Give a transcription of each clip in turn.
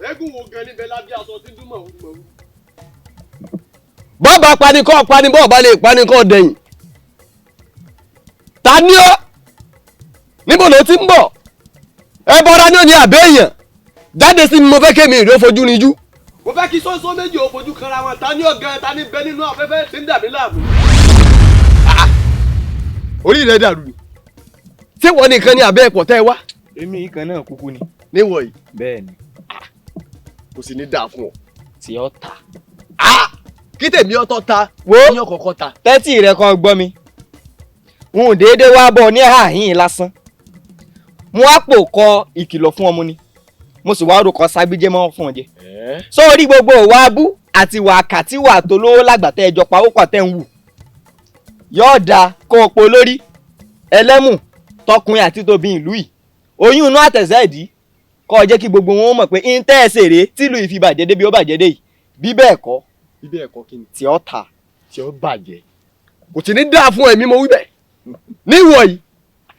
Eégún wo gan níbẹ̀ lábẹ́ aṣọ tí ń dún mọ̀húrú mọ̀húrú. Bọ́ọ̀bà pani kọ́ pani, bọ́ọ̀bà lè pani kọ́ dẹ̀yìn. Ta ni ọ́? Níbo ló ti ń bọ̀? Ẹ bọ́ra ní òní àbẹ́ èèyàn jáde sí mi. Mo fẹ́ kémi ìró fojú níjú. Mo fẹ́ kí sọ́nsọ́ méjì ó fojú kanra wọn. Ta ni ọ́ gan? Ta ni bẹ nínú afẹ́fẹ́ tí ń dà mí láàmú? Orí rẹ dàrú ni. Ṣé wọ́n nìkan ni àbẹ́ ẹ̀pọ̀ tẹ́ ẹ wá? Èmi kan náà kúkú ni. Níwọ̀ yìí? Bẹ́ẹ̀ ni. Kò sì ní dáa fún ọ. Tí ó ta. Kí tèmi ọtọ ta? Wo. Ní ọkọ̀ọ̀kọ̀ ta. Tẹ́tí rẹ kan gbọ́ mi, n ò déédéé wá bọ̀ ní àhín lásán. Mo wá pò kọ ìkìlọ̀ fún ọmọ ni, mo sì wá rúkọ ságbéjẹ́ mọ́ fún ọ jẹ. Sórí gbogbo ìwà abú àti ìwà àkàtìwà tó lówó lágbàtẹ́ ẹjọ́ pawópọ̀ tẹ́ ń wù, yóò dáa kó o po lórí ẹlẹ́mù tọkùnrin àti tóbi ìlú yìí, oyún inú àtẹ̀sẹ̀ ìdí, kó o jẹ́ kí gbogbo wọn mọ̀ pé ń tẹ́ ẹ ṣèrè tìlú ìfi bàjẹ́ débi ó bàjẹ́ dé yìí. Bí bẹ́ẹ̀ kọ́, Bí bẹ́ẹ̀ kọ́ kí ni? Tí ó ta. Tí ó bàjẹ́. Kò sì ní dáa fún ẹ̀mí, mo wí bẹ́ẹ̀. Níwọ̀ yìí,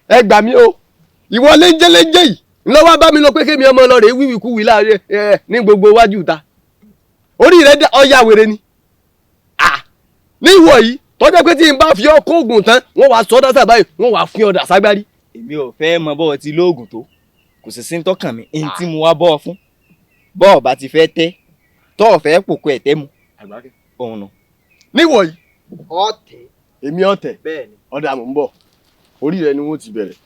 ẹ gbà mí o. Ìwọ léńjéléńjé yìí ńlọ́wọ́ bá mi lọ pé kémi ọmọ lọ rèé wíwìkúwì láàrin ẹ ní gbogbo iwájú ta. Orí rẹ ọya wèrè ni. Níwọ̀ yìí tọ́jọ́ pé tí n bá fi ọ́ kó oògùn tán, wọ́n wàá sọ dásà báyìí, wọ́n wàá fi ọ̀dà ságbárí. Èmi ò fẹ́ mọ bọ́ọ̀ ti lóògùn tó, kò sì sí ń tọ́kàn mi. Ẹni tí mo wá bọ́ ọ fún, bọ́ọ̀ bá ti fẹ́ tẹ́ tọ́ ọ fẹ́ pòkó ẹ̀ tẹ́ mu òun nù. Níwọ̀ yìí. Ọ̀tẹ̀. Èmi ọ̀tẹ̀? Bẹ́ẹ̀ ni. Ọ̀dà, mò ń bọ̀. Orí rẹ ni wọ́n ti bẹ̀rẹ̀.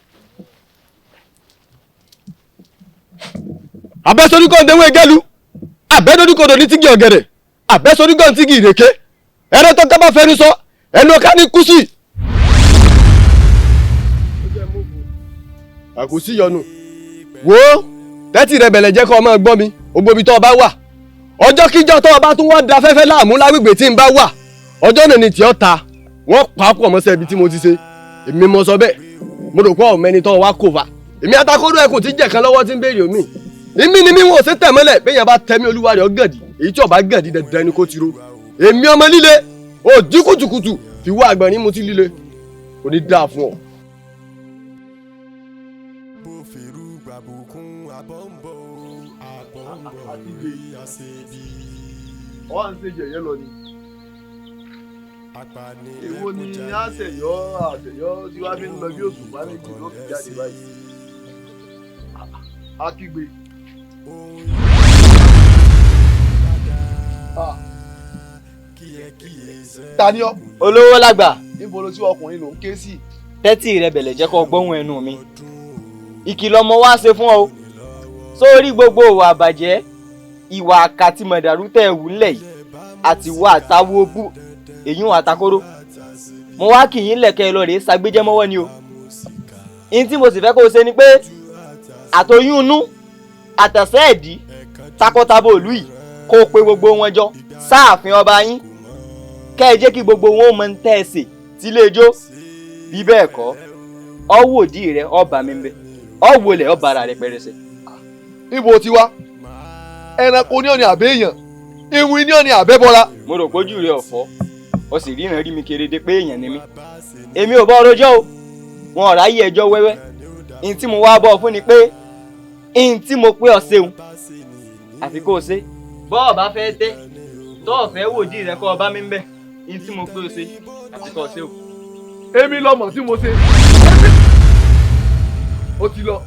Abẹ́sọ̀ríkọ̀ ndéwé gẹ́lu, abẹ́dọ́dúkọ̀dọ̀ ní tígi ọ̀gẹ̀dẹ̀, abẹ́sọ̀ríkọ̀ ní tígi ìrèké. Ẹ̀rọ tó kábà fẹ́nu sọ ẹnu ọ̀ká ní kùsì. Àkùsí yọnu wo tẹ́tì rẹ bẹ̀lẹ̀ jẹ́ kó o máa gbọ́ mi. Ògbóbi tó o bá wà, ọjọ́ kíjọ́ tó o bá tún wá da fẹ́fẹ́ láàmú lágbègbè tí n bá wà, ọjọ́ náà ni tí ó ta wọ́n pa á pọ̀ mọ́sẹ́ ibi tí mo ti ṣe. Èmi mo sọ bẹ́ẹ̀. Mo rò pé ọ̀mẹ́ni tó wá kò fà èmi atakóró ẹkùn tí jẹ̀ kan lọ́wọ́ tí ń béèrè omi. Èmi ni mi wọn ò ṣe tẹ̀ mọ́lẹ̀. Bẹ́ẹ̀ bá tẹ̀mí olúwa rẹ̀ ọ̀gàdì, èyí tí ọba gàdí dandan ni kò ti ro. Èmi ọmọ líle òdí kùtùkùtù fi wá àgbọ̀nrín mu tí líle kò ní dáa fún ọ. Bó fèrú gbàbùkún àbọ̀ ń bọ̀ o, àbọ̀ ń bọ̀ lórí àṣebí. Ọ̀ ń ṣe yẹ̀yẹ́ lọ ni. Èwo ni àṣẹyọ àṣẹyọ tí wàá fi ń lọ bí òṣùpá méjì ló fi jáde báyìí? Akígbe. Ta ni ọ́? Olówó lágbà. Níbo ló tí ọkùnrin ló ń ké sí? Tẹ́tí rẹ bẹ̀lẹ̀ jẹ́ kó gbóhùn ẹnu mi. Ìkìlọ̀ mo wá ṣe fún ọ. Sórí gbogbo ìwà àbàjẹ́, ìwà àkàtì mọ̀dàrú tẹ̀ wù ńlẹ̀ yìí àti ìwà àtàwọ̀ bú èyí wọn àtakóró, mo wá kì í lẹ̀kẹ́ lọ rèé sagbéjẹ́ mọ́wọ́ ni o. Ihun tí mo sì fẹ́ kó o ṣe ni pé àtọyún inú àtẹ̀sẹ́ ẹ̀dí takọtabo ìlú yìí, kó o pe gbogbo wọn jọ sáàfin ọba yín, kẹ́ ẹ jẹ́ kí gbogbo wọn ó mọ ń tẹ́ ẹ sè tílé ijó. Bí bẹ́ẹ̀ kọ́, ọwọ́ òdì rẹ ọba mi ń bẹ, ọwọ́ lẹ̀ ọba ara rẹ pẹrẹsẹ. Ibo ti wá? Ẹranko ní ọ̀nì àbẹ́ èèyàn, ìwìn ní ọ̀nì àbẹ́bọra. Mo rò pójú rẹ ọ̀fọ́, o sì ríran rí mi kéréde pé èèyàn ni mí. Èmi ò bá ọ rojọ́ o, wọn ò ráyè ẹjọ́ wẹ́wẹ́. Ihun tí mo wá bọ̀ fún ni pé ihun tí mo pé ọ ṣeun àfi kó o ṣe. Bọ́ọ̀ bá fẹ́ tẹ́ tọ́ ọ̀fẹ́ wòdì rẹ kọ́ ọba mi ń bẹ̀, ihun tí mo pé o ṣe àfi kó o ṣe o. Èmi lọmọ tí mo ṣe. Ó ti lọ.